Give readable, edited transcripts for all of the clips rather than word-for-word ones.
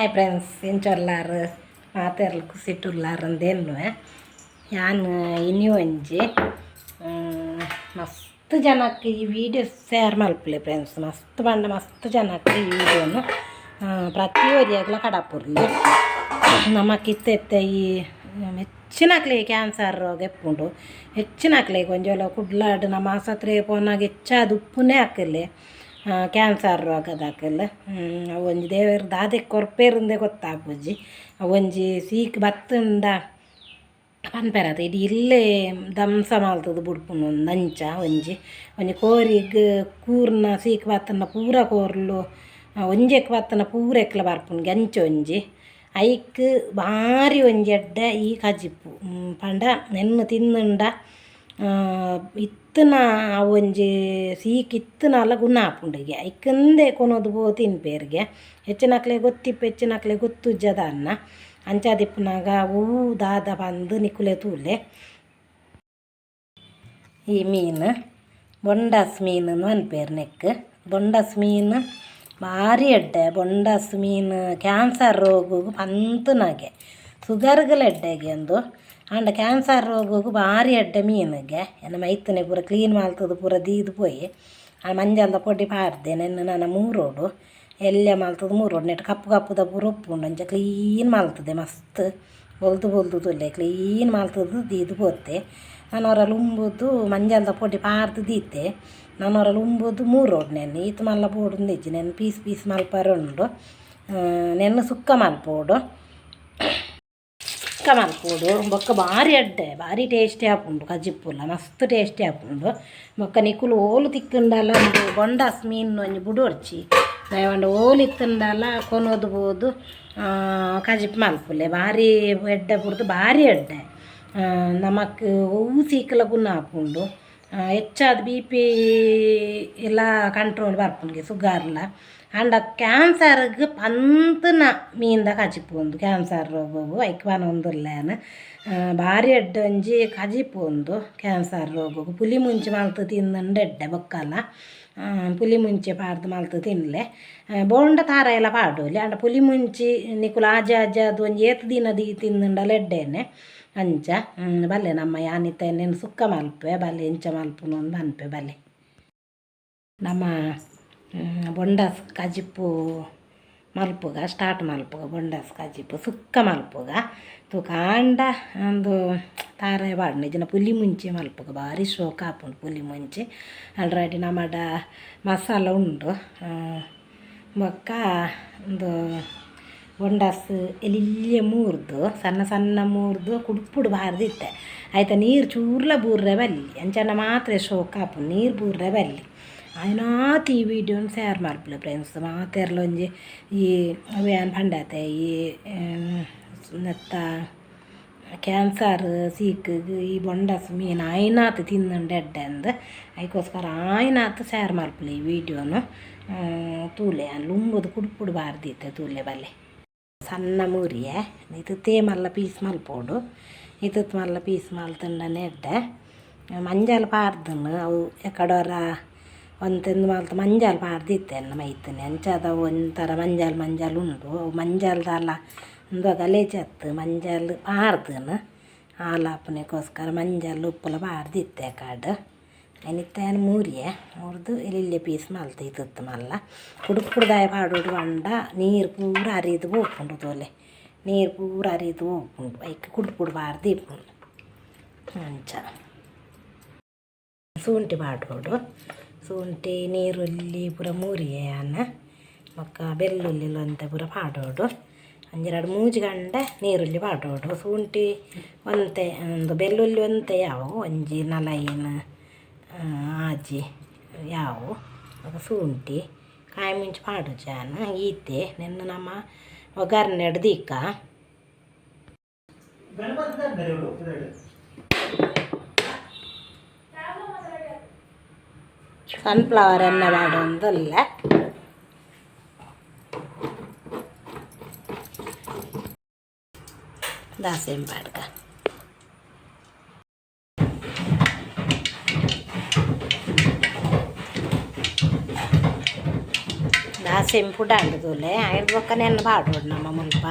Hi friends, ಎಂಚೊಲ್ಲಾರು ಮಾತೆರ್ಲು ಕುಸಿಟುಲ್ಲಾರ್ ಅಂದೇನ್ನುವೆ. ಯಾನ್ ಇನಿ ಒಂಜಿ ಮಸ್ತ್ ಜನಕ್ಕೆ ಈ ವಿಡಿಯೋ ಶೇರ್ ಮಲ್ಪುಲೆ ಫ್ರೆಂಡ್ಸ್. ಮಸ್ತ್ ಪಂಡ ಮಸ್ತ್ ಜನಕ್ಕೆ ಈ ವಿಡಿಯೋನು ಪ್ರತಿಯೊರಿಯಾಗ್ಲ ಕಡಪುರ್ಲಿ. ನಮಕ್ ಇತ್ತೆ ಇತ್ತೆ ಈ ಹೆಚ್ಚಿನಕ್ಲೆಗ್ ಕ್ಯಾನ್ಸರ್ ರೋಗ ಇಪ್ಪುಂಡು. ಹೆಚ್ಚಿನಕ್ಲೆಗ್ ಒಂಜೊಲ ಕುಡ್ಲಾಡ್ ನಮ್ಮ ಆಸ್ಪತ್ರೆಗೆ ಪೋನಾಗ ಹೆಚ್ಚಾದ್ ಉಪ್ಪುನೇ ಅಕಲೆ ಕ್ಯಾನ್ಸರ್ ರೋಗದಕಲ್. ಅವು ಒಂಜಿ ದೇವೆರ್ ದಾದೆ ಕೊರ್ಪೆರುಂದೇ ಗೊತ್ತಾಪುಜಿ. ಅವು ಒಂಜಿ ಸೀಕ್ ಬತ್ತುಂಡ ಪನ್ಪೆರತ ಇಡೀ ಇಲ್ಲೇ ದಂಸ ಮಲ್ತುದು ಬುಡ್ಪುನು ಅಂಚ. ಒಂಜಿ ಒಂಜಿ ಕೋರಿಗ್ ಕೂರ್ನ ಸೀಕ್ ಬತ್ತುಂಡ ಪೂರ ಕೋರ್ಲು, ಒಂಜೆಕ್ ಬತ್ತುಂಡ ಪೂರ ಎಕ್ಲ ಬರ್ಪುಂಡು ಅಂಚ. ಒಂಜಿ ಐಕ್ ಬಾರಿ ಒಂಜಿ ಎಡ್ಡೆ ಈ ಕಜಿಪು ಪಂಡ ನೆನ್ನ್ ತಿಂದುಂಡ ಇತ್ತುನ ಅವು ಒಂಜಿ ಸೀಕ್ ಇತ್ತುನಲ ಗುಣ ಆಪುಂಡುಗೆ. ಐಕಂದೆ ಕೊನೊದು ಪೋ ತಿನ್ಪೆರ್ಗೆ. ಹೆಚ್ಚಿನಕ್ಲೆಗ್ ಗೊತ್ತಿಪ್ಪು, ಹೆಚ್ಚಿನಕ್ಲೆಗ್ ಗೊತ್ತುಜ್ಜ ದಾನ್ನ. ಅಂಚಾದಿಪ್ಪುನಗ ಒವು ದಾದ ಪಂದ್ ನಿಕುಲೆ ತೂಲೆ. ಈ ಮೀನು ಬೊಂಡಾಸ್ ಮೀನು ಪನ್ಪೆರ್ ನೆಕ್ಕ್. ಬೊಂಡಾಸ್ ಮೀನು ಭಾರಿ ಎಡ್ಡೆ. ಬೊಂಡಾಸ್ ಮೀನು ಕ್ಯಾನ್ಸರ್ ರೋಗಗ್ ಪಂತುನಗೆ, ಸುಗರ್ಗ್ಲ ಎಡ್ಡೆಗೆ ಉಂದು. ಆಂಡ ಕ್ಯಾನ್ಸರ್ ರೋಗಗ್ ಭಾರಿ ಎಡ್ಡೆ ಮೀನುಗೆ. ಎನ್ನ ಮೈತನೆ ಪೂರ ಕ್ಲೀನ್ ಮಲ್ತುದು ಪೂರ ದೀದ್ ಪೋಯಿ. ಆ ಮಂಜಲ್ದ ಪೊಡಿ ಪಾಡ್ದೆ. ನೆನ್ನೆ ನನ ಮೂರೋಡು ಎಲ್ಯ ಮಲ್ತುದು ಮೂರೋಡು. ನೆಟ್ ಕಪ್ಪು ಕಪ್ಪುದ ಪೂರ ಉಪ್ಪುಂಡು. ಅಂಚ ಕ್ಲೀನ್ ಮಲ್ತುದೆ. ಮಸ್ತ್ ಬೊಲ್ದು ಬೊಲ್ದು ತೂಲೆ, ಕ್ಲೀನ್ ಮಲ್ತುದು ದೀದ್ ಪೋತೆ. ನನೊರ ಲುಂಬುದು ಮಂಜಲ್ದ ಪೊಡಿ ಪಾಡ್ದು ದೀತೆ. ನನೊರ ಲುಂಬುದು ಮೂರೋಡು. ನೆನ್ನೆ ಈತ್ ಮಲ್ಲ ಬೋಡುಂದಿಜ್ಜಿ. ನೆನ್ನೆ ಪೀಸ್ ಪೀಸ್ ಮಲ್ಪರೆ ಉಂಡು. ನೆನ್ನೆ ಸುಕ್ಕ ಮಲ್ಪೊಡು, ಸುಕ್ಕ ಮಲ್ಪೊಡು. ಬೊಕ್ಕ ಭಾರಿ ಎಡ್ಡೆ, ಭಾರಿ ಟೇಸ್ಟಿ ಆಪುಂಡು. ಕಜಿಪುಲ ಮಸ್ತ್ ಟೇಸ್ಟಿ ಆಪುಂಡು. ಬೊಕ್ಕ ನಿಕುಲು ಓಲು ತಿಕ್ಕುಂಡಲ ಉಂದು ಬೊಂಡಾಸ್ ಮೀನು ಒಂಜಿ ಬುಡೊರ್ಚಿ. ದಾಯೆಪಂಡ ಓಲು ಇತ್ತುಂಡಲ ಕೊನೊದು ಪೋದು ಕಜಿಪು ಮಲ್ಪುಲೆ. ಭಾರಿ ಎಡ್ಡೆ ಪುರ್ದು, ಭಾರಿ ಎಡ್ಡೆ. ನಮಕ್ ಒವು ಸೀಕಲ ಗುಣ ಆಪುಂಡು. ಹೆಚ್ಚಾದ್ ಬಿ ಪಿ ಎಲ್ಲ ಕಂಟ್ರೋಲ್ ಬರ್ಪುಂಡು, ಸುಗರ್ಲ. ಆಂಡ ಕ್ಯಾನ್ಸರ್ಗ್ ಪಂತುನ ಮೀನ್ದ ಕಜಿಪು ಉಂದು. ಕ್ಯಾನ್ಸರ್ ರೋಗಗು ಐಕ್ ಪನೊಂದುಲ್ಲೆ ಯಾನ್. ಭಾರಿ ಎಡ್ಡೆ ಒಂಜಿ ಕಜಿಪು ಉಂದು ಕ್ಯಾನ್ಸರ್ ರೋಗಗು. ಪುಲಿ ಮುಂಚಿ ಮಲ್ತ್ ತಿಂದುಂಡ ಎಡ್ಡೆ. ಬೊಕ್ಕಲ ಪುಲಿ ಮುಂಚಿ ಪಾಡ್ದ್ ಮಲ್ತ್ ತಿನ್ಲೆ. ಬೋಂಡ ತಾರಾಯಿಲ ಪಾಡೊಲಿ. ಆಂಡ ಪುಲಿ ಮುಂಚಿ ನಿಕುಲು ಆಜಿ ಆಜಿ ಅದು ಒಂಜಿ ಏತ್ ದಿನ ದೀ ತಿಂದುಂಡಲ ಎಡ್ಡೆನೆ ಅಂಚ. ಬಲ್ಲೆ ನಮ್ಮ ಯಾನಿತ್ತೆ ನೆನ್ ಸುಕ್ಕ ಮಲ್ಪುವೆ. ಬಲ್ಲೆ, ಎಂಚ ಮಲ್ಪುನು ಅಂದ್ ಪನ್ಪೆ ಬಲ್ಲೆ. ನಮ್ಮ ಬೊಂಡಾಸ್ ಕಜಿಪು ಮಲ್ಪುಗ, ಸ್ಟಾರ್ಟ್ ಮಲ್ಪುಗ. ಬೊಂಡಾಸ್ ಕಜಿಪು ಸುಕ್ಕ ಮಲ್ಪುಗ. ತೂಕ, ಆಂಡ ಉಂದು ತಾರಾಯಿ ಪಾಡುನ ಇಜ್ಜಿಂಡ ಪುಲಿ ಮುಂಚಿ ಮಲ್ಪುಗ. ಭಾರಿ ಶೋಕು ಆಪುಂಡು ಪುಲಿ ಮುಂಚಿ. ಆಲ್ರೆಡಿ ನಮಡ ಮಸಾಲ ಉಂಡು. ಬೊಕ್ಕ ಉಂದು ಬೊಂಡಾಸ್ ಎಲ್ಯ ಮೂರ್ದು, ಸಣ್ಣ ಸಣ್ಣ ಮೂರ್ದು ಕುಡ್ಪುಡು ಬಾರ್ದಿತ್ತೆ. ಐತ ನೀರು ಚೂರ್ಲ ಬೂರ್ರೆ ಬಲ್ಲಿ. ಅಂಚನ ಮಾತ್ರ ಶೋಕು ಆಪುಂಡು. ನೀರು ಬೂರ್ರೆ ಬಲ್ಲಿ. ಆಯ್ನಾತ್ ಈ ವಿಡಿಯೋನ್ ಶೇರ್ ಮಲ್ಪುಲೆ ಫ್ರೆಂಡ್ಸ್. ಮಾತೆರ್ಲ ಒಂಜಿ ಈ ಅವು ಯಾನ್ ಪಂಡತೆ ಈ ನೆತ್ತ ಕ್ಯಾನ್ಸರ್ ಸೀಕ್ಗ್ ಈ ಬೊಂಡಾಸ್ ಮೀನು ಆಯ್ನಾತ್ ತಿಂದುಂಡ ಎಡ್ಡೆ ಅಂದ್. ಐಕೋಸ್ಕರ ಆಯ್ನಾತ್ ಶೇರ್ ಮಲ್ಪುಲೆ ಈ ವಿಡಿಯೋನು. ತೂಲೆ, ಯಾನ್ ಲುಂಬುದು ಕುಡ್ಪುಡು ಬಾರ್ದಿತ್ತೆ. ತೂಲೆ, ಬಲ್ಲೆ. ಸಣ್ಣ ಮೂರಿಯೆ ಇತ್ತೇ ಮಲ್ಲ ಪೀಸ್ ಮಲ್ಪೊಡು. ಇತ್ತತ್ ಮಲ್ಲ ಪೀಸ್ ಮಲ್ತುಂಡನೆ ಎಡ್ಡೆ. ಮಂಜಲ್ ಪಾಡ್ದನು. ಅವು ಎಕಡೋರ ಒಂತೆಂದು ಮಲ್ತ್ ಮಂಜಲ್ ಪಾಡ್ದಿತ್ತೆ ಎನ್ನ ಮೈತನೆ. ಅಂಚಾದ ಅವು ಒಂಥರ ಮಂಜಲ್ ಮಂಜಲ್ ಉಂಡು. ಅವು ಮಂಜಲ್ದಲ್ಲ, ಉಂದು ಗಲೇಜತ್ತು. ಮಂಜಲ್ ಪಾಡ್ದನು. ಹಾಲಾಪುನೆಗೋಸ್ಕರ ಮಂಜಲ್ ಉಪ್ಪುಲ ಪಾಡ್ದಿತ್ತೆ ಕಾಡ್. ಐನಿತ್ತೆ ಯಾನ್ ಮೂರಿಯೆ. ಮೂರ್ದು ಎಲ್ಯ ಪೀಸ್ ಮಲ್ತೆ ಇತ್ತತ್ತು ಮಲ್ಲ. ಕುಡುಪುಡ್ದಾಯ ಪಾಡೊಡು ಪಂಡ ನೀರು ಪೂರ ಅರಿದು ಪೋಪುಂಡು. ತೋಲೆ, ನೀರು ಪೂರ ಅರಿದು ಪೋಪುಂಡು. ಐಕ್ ಕುಡ್ಪುಡು ಪಾಡ್ದು ಇಪ್ಪುಂಡು ಅಂಚ. ಶುಂಠಿ ಪಾಡೊಡು. ಶುಂಠಿ, ನೀರುಳ್ಳಿ ಪೂರ ಮೂರಿಯೆ ಯಾನ್. ಬೊಕ್ಕ ಬೆಳ್ಳುಳ್ಳಿ ಒಂತೆ ಪೂರ ಪಾಡೊಡು. ಒಂಜಿ ರಡ್ಡ್ ಮೂಜಿ ಗಂಟೆ ನೀರುಳ್ಳಿ ಪಾಡೊಡು. ಶುಂಠಿ ಒಂತೆ, ಒಂದು ಬೆಳ್ಳುಳ್ಳಿ ಒಂತೆ ಯಾವು, ಒಂಜಿ ನಾಲೈನ್ ಆಜಿ ಯಾವು. ಬೊಕ ಶುಂಠಿ, ಕಾಯಿ ಮುಂಚಿ ಪಾಡುಜಿ ಯಾನ್. ಈತೆ ನೆನ್ನೆ ನಮ್ಮ ಒಗ್ಗರಣೆಡ್ ದೀಕ. ಸನ್ಫ್ಲವರ್ ಎಣ್ಣೆ ಪಾಡೊಂದುಲ್ಲೆ. ದಾಸೆನ್ ಪಾಡ್ಗ. ಸೆಂಪು ಪುಡಾಂಡ್ ತೂಲೆ ಐದು ಬೊಕ್ಕ ನೆನ್ನ ಪಾಡೋಡು ನಮ್ಮ ಮುಲ್ಪ.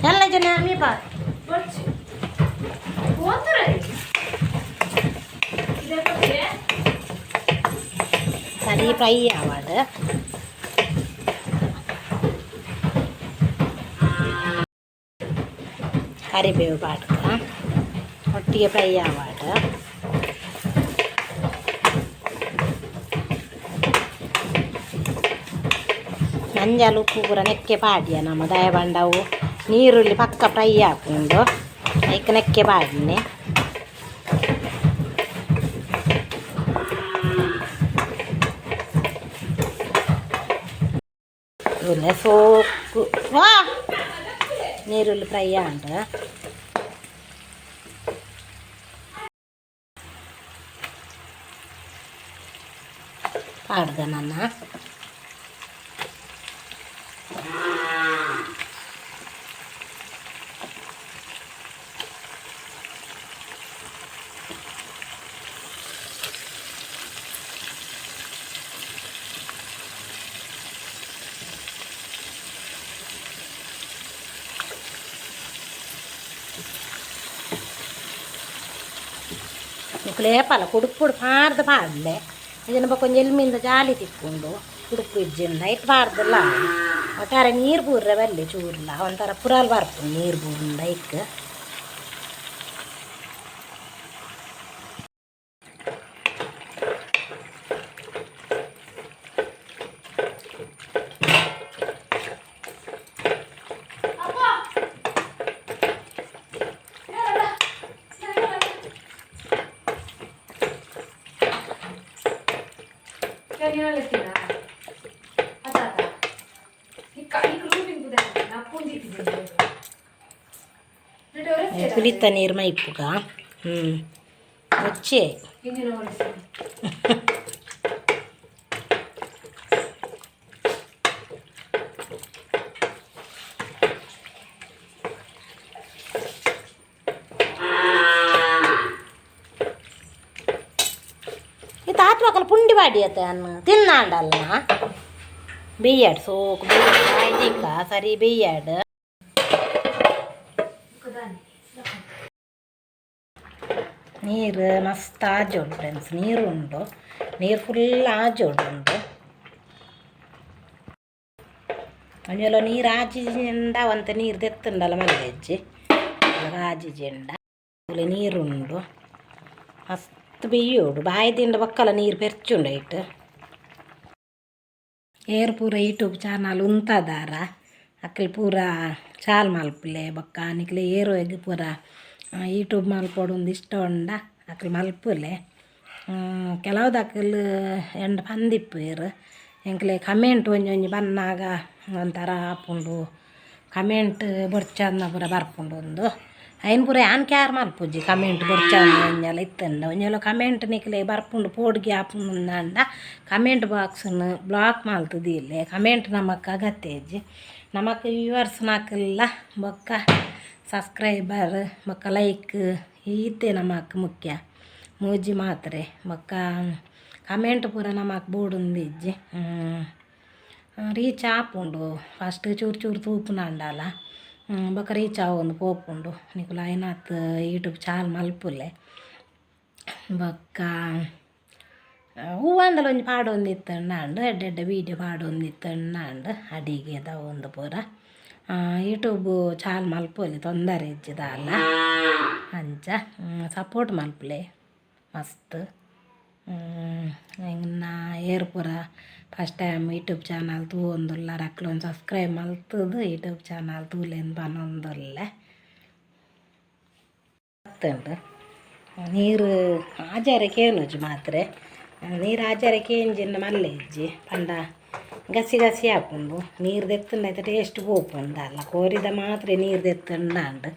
ಎಲ್ಲ ಜನ ಮೀಪ. ಸರಿ ಫ್ರೈ ಆವಾಡ್ ಕರಿಬೇವು ಪಾಡ್ಕ ಒಟ್ಟಿಗೆ ಫ್ರೈ ಆವಾಡ್. ಮಂಜಲ್ ಉಪ್ಪು ಪೂರ ನೆಕ್ಕೆ ಪಾಡ್ಯ ನಮ್ಮ ದಯಬಂಡವು ನೀರುಳ್ಳಿ ಪಕ್ಕ ಫ್ರೈ ಆಪುಂಡು ಐಕ್ ನೆಕ್ಕೆ ಪಾಡ್ನೆ. ತೂಲೆ ಸೋಕು ವಾ ನೀರುಳ್ಳಿ ಫ್ರೈ ಆಂಡ್. ಪಾಡ್ದ ನನ್ನ ಲೇಪಲ ಕುಡುಪುಡು ಪಾಡ್ದು ಪಾಡ್ಲೆ ಇದನ್ನ ಬೊಕ ಒಂಜಿ ಎಲ್ಮಿಂದ ಜಾಲಿ ತಿಕ್ಕುಂಡು ಕುಡುಪು ಇಜ್ಜಿಂದ ಐಟ್ ಪಾಡ್ದಲ್ಲ. ಒಟ್ಟಾರೆ ನೀರು ಬೂರ್ರೆ ಬಲ್ಲೆ ಚೂರ್ಲ ಒಂಥರ ಪುರಾಲ್ ಬರ್ಪುಂಡು ನೀರು ಬೂರ್ಂಡ ಐಕ್. ಪುಲಿತ ನೀರು ಮೈಪುಗ ಹ್ಞೂ వచ్చే. ಈ ತಾತ್ವಕಲ ಪುಂಡಿ ಬಾಡಿಯತ್ತೆ ಅನ್ನ ತಿನ್ನಾಂಡಲ್ಲ ಬೆಯ್ಯಾಡು ಸೋಕು ಬೇಯ್ದಿಕ್ಕ ಸರಿ ಬೆಯ್ಯಾಡು. ನೀರು ಮಸ್ತ್ ಆಜೋಡು ಫ್ರೆಂಡ್ಸ್, ನೀರು ಉಂಡು, ನೀರು ಫುಲ್ ಆಜೋಡು ಉಂಡು. ಒಂಜೊಲ ನೀರು ಆಜಿಂಡ ಒಂತೆ ನೀರು ದೆತ್ತುಂಡಲ ಮಲ್ಲೆಜ್ಜಿ ಆಜಿಜಿಂಡ ನೀರುಂಡು. ಮಸ್ತ್ ಬೆಯ್ಯೋಡು ಬಾಯ್ದಿಂಡ ಬಕ್ಕಲ ನೀರು ಪೆರ್ಚುಂಡು ಐಟ್. ಏರ್ ಪೂರ ಯೂಟ್ಯೂಬ್ ಚಾನಲ್ ಉಂತದಾರ ಅಕ್ಲ್ ಪೂರ ಚಾಲ್ ಮಲ್ಪುಲೆ. ಬೊಕ್ಕ ನಿಕ್ಲೆ ಏರು ಎಗ್ ಪೂರ ಯೂಟ್ಯೂಬ್ ಮಲ್ಪೊಡು ಇಷ್ಟ ಉಂಡ ಅಕ್ಲ್ ಮಲ್ಪುಲೆ. ಕೆಲವುದಕ್ಲ್ ಎಂಡ ಪಂದಿಪ್ಪುವೆರ್ ಎಂಕ್ಲೆ ಕಮೆಂಟ್ ಒಂಜಿ ಒಂಜಿ ಬನ್ನಾಗ ಒಂಥರ ಆಪುಂಡು. ಕಮೆಂಟ್ ಬೊರ್ಚಂದ ಪೂರ ಬರ್ಪುಂಡು ಉಂದು ಐನ್ ಪೂರ ಯಾನ್ ಕ್ಯಾರ್ ಮಲ್ಪುಜಿ. ಕಮೆಂಟ್ ಬೊರ್ಚಂದ ಒಂಜೆಲ ಇತ್ತಂಡ ಒಂಜೆಲ ಕಮೆಂಟ್ ನಿಕ್ಲೆ ಬರ್ಪುಂಡು ಪೋಡಿಗೆ ಆಪುಂಡು. ಕಮೆಂಟ್ ಬಾಕ್ಸ್ನ್ ಬ್ಲಾಕ್ ಮಲ್ತ್ ದೀಲೆ. ಕಮೆಂಟ್ ನಮಕ್ ಅಗತ್ಯ ಇಜ್ಜಿ. ನಮಕ್ ವ್ಯೂವರ್ಸ್ನಕಲ್ಲ ಬೊಕ್ಕ ಸಬ್ಸ್ಕ್ರೈಬರ್ ಬೊಕ್ಕ ಲೈಕ್ ಈತೆ ನಮಕ್ ಮುಖ್ಯ, ಮೂಜಿ ಮಾತ್ರೆ. ಬೊಕ್ಕ ಕಮೆಂಟ್ ಪೂರ ನಮಕ್ ಬೋಡುಂದಿಜ್ಜಿ. ರೀಚ್ ಆಪುಂಡು. ಫಸ್ಟ್ ಚೂರು ಚೂರು ತೂಪುನಾಂಡಲ ಬೊಕ್ಕ ರೀಚ್ ಆವೊಂದು ಪೋಪುಂಡು. ನಿಕುಲು ಆಯ್ನಾತ್ ಯೂಟ್ಯೂಬ್ ಚಾಲ್ ಮಲ್ಪುಲೆ. ಬೊಕ್ಕ ಹೂವಾಂಡಲ ಒಂಜಿ ಪಾಡೊಂದಿತ್ತಂಡ ಎಡ್ಡೆ ಎಡ್ಡೆ ವೀಡಿಯೋ ಪಾಡೊಂದಿತ್ತಂಡ ಅಡಿಗೆದ ಒಂದು ಪೂರ ಯೂಟ್ಯೂಬ್ ಚಾಲ್ ಮಲ್ಪೊಲಿ, ತೊಂದರೆ ಇಜ್ಜಿ ದಾಲ. ಅಂಚ ಸಪೋರ್ಟ್ ಮಲ್ಪುಲೆ ಮಸ್ತ್. ಇನ್ನ ಏರ್ ಪೂರ ಫಸ್ಟ್ ಟೈಮ್ ಯೂಟ್ಯೂಬ್ ಚಾನಲ್ ತೂವೊಂದುಲ್ಲಾರ್ ಅಕ್ಲ್ ಒಂಜಿ ಸಬ್ಸ್ಕ್ರೈಬ್ ಮಲ್ತುದು ಯೂಟ್ಯೂಬ್ ಚಾನಲ್ ತೂಲೆಂದ್ ಪನೊಂದುಲ್ಲೆ. ಬತ್ತುಂಡು ನೀರು ಆಜಾರೆ ಕೇನುಜಿ ಮಾತ್ರೆ. ನೀರು ಆಜಾರೆ ಕೇಂಜಿಂಡ ಮಲ್ಲೆ ಇಜ್ಜಿ ಪಂಡ ಗಸಿ ಗಸಿ ಆಪುಂಡು. ನೀರು ದೆತ್ತುಂಡ ಐತ ಟೇಸ್ಟ್ ಪೋಪುಂಡು ದಾಲ. ಕೋರಿದ ಮಾತ್ರೆ ನೀರು ದೆತ್ತುಂಡ ಆಂಡ್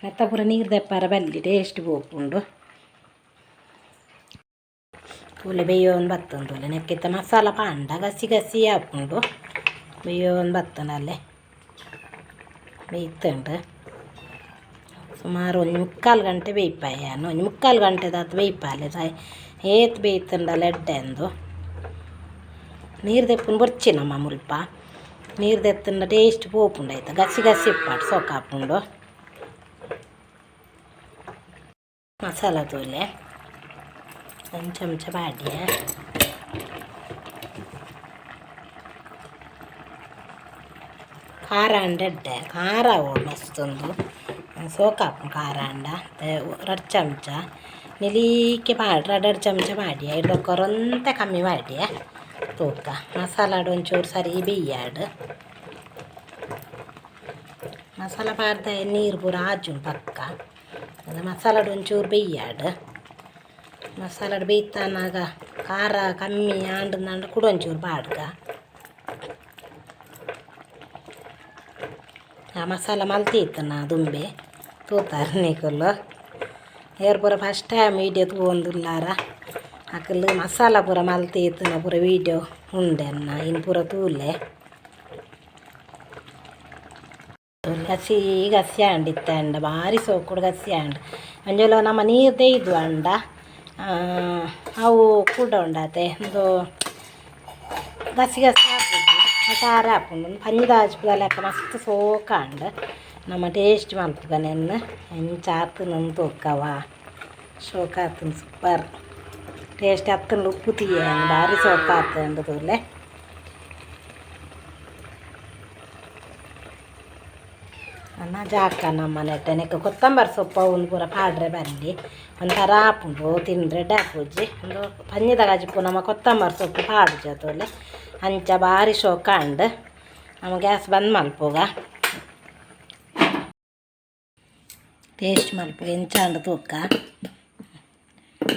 ನೆತ್ತ ಪೂರ ನೀರು ದೆಪ್ಪರ ಬಲ್ಲಿ, ಟೇಸ್ಟ್ ಪೋಪುಂಡು. ತೂಲೆ ಬೇಯೋನ್ ಬತ್ತುಂಡು ತೂಲೆ ನೆಕ್ಕಿತ್ತ ಮಸಾಲ ಪಾಂಡ ಗಸಿ ಗಸಿ ಆಪುಂಡು ಬೇಯೋನ್ ಬತ್ತುಂಡು ಬೇಯ್ತುಂಡು ಸುಮಾರು ಒಂಜಿ ಮುಕ್ಕಾಲು ಗಂಟೆ ಬೇಯ್ಪಾಯ ಒಂಜಿ ಮುಕ್ಕಾಲು ಗಂಟೆ ದಾತ್ ಬೇಯ್ಪಾಲೆ ಸಾಯ್ ಏತ್ ಬೇಯ್ತುಂಡಲ ಎಡ್ಡೆ ಅಂದು ನೀರು ದೆಪ್ಪುನು ಬೊರ್ಚಿ ನಮ್ಮ ಮುಲ್ಪ ನೀರು ದೆತ್ತುಂಡ ಟೇಸ್ಟ್ ಪೋಪುಂಡು ಐತ ಗಸಿ ಗಸಿ ಇಪ್ಪಾಡು ಸೋಕಾಪುಂಡು ಮಸಾಲ ತೂಲೆ ಒಂದು ಚಮಚ ಪಾಡ್ಯ ಖಾರ ಅಂಡ ಎಡ್ಡೆ ಖಾರ ಮಸ್ತೊಂದು ಸೋಕಾಪುಂಡು ಖಾರ ಅಂಡ ರಡ್ಡ್ ಚಮಚ ನಿಲೀಕೆ ಪಾಡ್ ರಡ್ಡ್ ಚಮಚ ಪಾಡ್ಯ ಇಡ್ದೊಕ್ಕರೊಂತೆ ಕಮ್ಮಿ ಪಾಡ್ಯ ತೂಕ ಮಸಾಲಾಡು ಒಂಚೂರು ಸರಿ ಬೇಯಾಡು ಮಸಾಲ ಪಾಡ್ದ ನೀರು ಪೂರ ಆಜುಂಡು ಪಕ್ಕ ಅದು ಮಸಾಲಾಡು ಒಂಚೂರು ಬೇಯಾಡು ಮಸಾಲಾಡು ಬೇಯ್ತಾನಾಗ ಖಾರ ಕಮ್ಮಿ ಆಂಡಂದಾಂಡ ಕುಡ ಒಂಚೂರು ಪಾಡ್ಗ ಆ ಮಸಾಲ ಮಲ್ತಿತ್ತನ ದುಂಬೆ ತೂತಾರ ನಿಕುಲು ಏರ್ ಪೂರ ಫಸ್ಟ್ ಟೈಮ್ ವೀಡಿಯೋ ತೂವೊಂದುಲ್ಲಾರ ಅಕುಲು ಮಸಾಲ ಪೂರ ಮಲ್ತಿತ್ತನ ಪೂರ ವೀಡಿಯೋ ಉಂಡೆನ್ನ ಇನ್ ಪೂರ ತೂಲೆ ಗಸಿ ಗಸಿ ಆಂಡ್ ಇತ್ತಂಡ ಭಾರಿ ಸೋಕುಡು ಗಸಿ ಆಂಡ್ ಒಂಜೊಲ ನಮ್ಮ ನೀರು ತೆಯ್ದು ಅಂಡ ಅವು ಕೂಡ ಉಂಡಾತೆ ಒಂದು ಗಸಿ ಗಸಿ ಆಪುಂಡು ಖಾರ ಆಪುಂಡು ಪಂಜಿದ ಲೆಕ್ಕ ಮಸ್ತ್ ಸೋಕಾಂಡ್ ನಮ್ಮ ಟೇಸ್ಟ್ ಮಲ್ಪುಗ ನೆನ್ನೆ ಎಂಚ ಆತುಂಡು ತೂಕವ ಶೋಕ ಆತುಂಡು ಸೂಪರ್ ಟೇಸ್ಟ್ ಆತುಂಡು ಉಪ್ಪು ತೀಯ ಭಾರಿ ಸೋಕ ಆತುಂಡು ತೂಲೆ ಅನ್ನ ಜಾಕ ನಮ್ಮ ನೆಟ್ಟೆ ನೆಕ್ಕ ಕೊತ್ತಂಬರಿ ಸೊಪ್ಪು ಅವನು ಪೂರ ಪಾಡ್ರೆ ಬರಲಿ ಒಂಥರ ಆಪುಂಡು ತಿಂದ್ರೆ ಎಡ್ಡೆ ಒಂದು ಪಂಜಿದ ಕಜಿಪು ನಮ್ಮ ಕೊತ್ತಂಬರಿ ಸೊಪ್ಪು ಪಾಡುಜ ತೂಲೆ ಅಂಚ ಭಾರಿ ಶೋಕ ಆಂಡ್ ನಮ್ಮ ಗ್ಯಾಸ್ ಬಂದ್ ಮಲ್ಪುಗ ಟೇಸ್ಟ್ ಮಲ್ಪುಗ ಎಂಚ ಆಂಡ್ ತೂಕ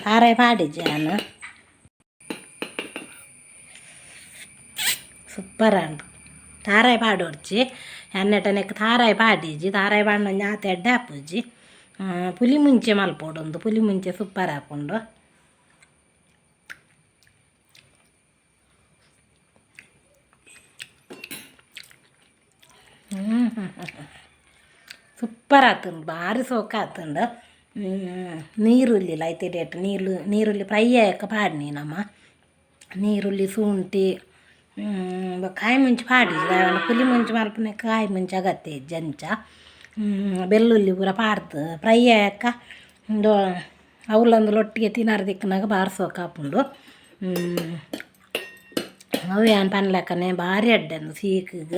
ತಾರಾಯಿ ಪಾಡಿಜ್ಜೆ ಯಾನ್ ಸೂಪರ್ ಆಂಡ್ ತಾರಾಯಿ ಪಾಡೊಡ್ಚಿ ಎಣ್ಣೆಟ ನೆಕ್ ತಾರಾಯಿ ಪಾಡಿಜ್ಜಿ ತಾರಾಯಿ ಪಾಡ್ನ ಒಂಜಿ ಆತ್ ಎಡ್ಡೆ ಆಪುಜಿ ಪುಲಿ ಮುಂಚೆ ಮಲ್ಪೊಡೊಂದು ಪುಲಿ ಮುಂಚೆ ಸೂಪರ್ ಆಪುಂಡು ಸೂಪರ್ ಆತುಂಡು ಭಾರಿ ಸೋಕ ಆತುಂಡು ನೀರುಳ್ಳಿ ಐತೆ ರೇಟ್ ನೀರು ನೀರುಳ್ಳಿ ಫ್ರೈ ಆಯಕ ಪಾಡ್ನಿ ನಮ್ಮ ನೀರುಳ್ಳಿ ಶುಂಠಿ ಕಾಯಿ ಮುಂಚಿ ಪಾಡಿಜಿ ಪುಲಿ ಮುಂಚಿ ಮಲ್ಪುನೆ ಕಾಯಿ ಮುಂಚಿ ಅಗತ್ಯ ಇಜ್ಜಿ ಅಂಚ ಬೆಳ್ಳುಳ್ಳಿ ಪೂರ ಪಾಡ್ದು ಫ್ರೈ ಆಯಕ್ಕ ಉಂದು ಅವ್ಲಂದುಲ ಒಟ್ಟಿಗೆ ತಿನರೆ ತಿಕ್ಕುನಗ ಬಾರಿ ಸೋಕು ಆಪುಂಡು ಅವು ಯಾನ್ ಪನ್ಲೆಕ್ಕನೆ ಭಾರಿ ಎಡ್ಡೆ ಉಂದು ಸೀಕ್ಗ್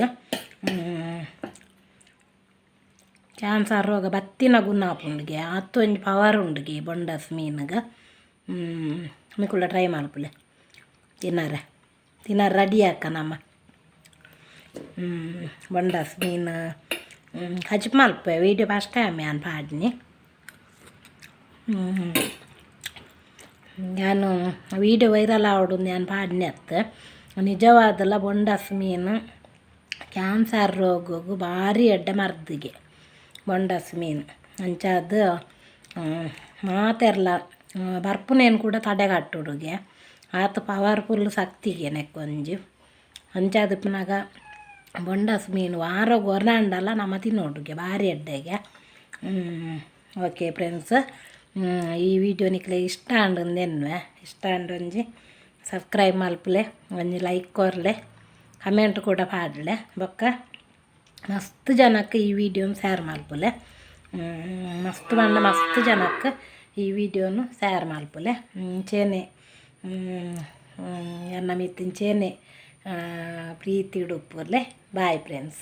ಕ್ಯಾನ್ಸರ್ ರೋಗ ಬತ್ತಿನ ಗುಣ ಆಪುಂಡುಗೆ ಆತ್ ಒಂಜಿ ಪವರ್ ಉಂಡುಗೆ ಬೊಂಡಸ್ ಮೀನುಗ್ ನಿಕುಲ ಟ್ರೈ ಮಲ್ಪುಲೆ ತಿನರೆ ತಿನರೆ ರೆಡಿ ಆಕ ನಮ ಬೊಂಡಸ್ ಮೀನು ಕಜಿಪು ಮಲ್ಪುವೆ ವೀಡಿಯೋ ಫಸ್ಟ್ ಟೈಮ್ ಯಾನ್ ಪಾಡ್ನಿ ಯಾನ್ ವೀಡಿಯೋ ವೈರಲ್ ಆವೊಡು ಯಾನ್ ಪಾಡ್ನೆ ಅತ್ತ್ ನಿಜವಾದಲ ಬೊಂಡಸ್ ಮೀನು ಕ್ಯಾನ್ಸರ್ ರೋಗಗ್ ಭಾರಿ ಎಡ್ಡೆ ಮರ್ದಿಗೆ ಬೊಂಡಸ್ ಮೀನು ಅಂಚಾದ್ ಮಾತೆರ್ಲ ಬರ್ಪುನೇನ್ ಕೂಡ ತಡೆಗಟ್ಟೊಡುಗೆ ಆತ್ ಪವರ್ಫುಲ್ ಶಕ್ತಿಗೆ ನೆಕ್ಕೊಂಜಿ ಅಂಚಾದ್ ಇಪ್ಪುನಗ ಬೊಂಡಸ್ ಮೀನು ವಾರೊಗು ಒರಾಂಡಲ ನಮ ತಿನೊಡುಗೆ ಭಾರಿ ಎಡ್ಡೆಗೆ ಓಕೆ ಫ್ರೆಂಡ್ಸ್ ಈ ವಿಡಿಯೋ ನಿಕ್ಲೆಗ್ ಇಷ್ಟ ಆಂಡ್ ಎನ್ನುವೆ ಇಷ್ಟ ಆಂಡ ಒಂಜಿ ಸಬ್ಸ್ಕ್ರೈಬ್ ಮಲ್ಪುಲೆ ಒಂಜಿ ಲೈಕ್ ಕೊರ್ಲೆ ಕಮೆಂಟ್ ಕೂಡ ಪಾಡ್ಲೆ ಬೊಕ್ಕ ಮಸ್ತ್ ಜನಕ್ಕೆ ಈ ವಿಡಿಯೋನ್ ಶೇರ್ ಮಲ್ಪುಲೆ ಮಸ್ತ್ ಪಂಡ ಮಸ್ತ್ ಜನಕ್ಕೆ ಈ ವಿಡಿಯೋನು ಶೇರ್ ಮಲ್ಪುಲೆ ಇಂಚೆನೆ ಎನ್ನ ಮಿತ್ತ್ ಇಂಚೆನೆ ಪ್ರೀತಿ ಉಪ್ಪುಲೆ ಬಾಯ್ ಫ್ರೆಂಡ್ಸ್.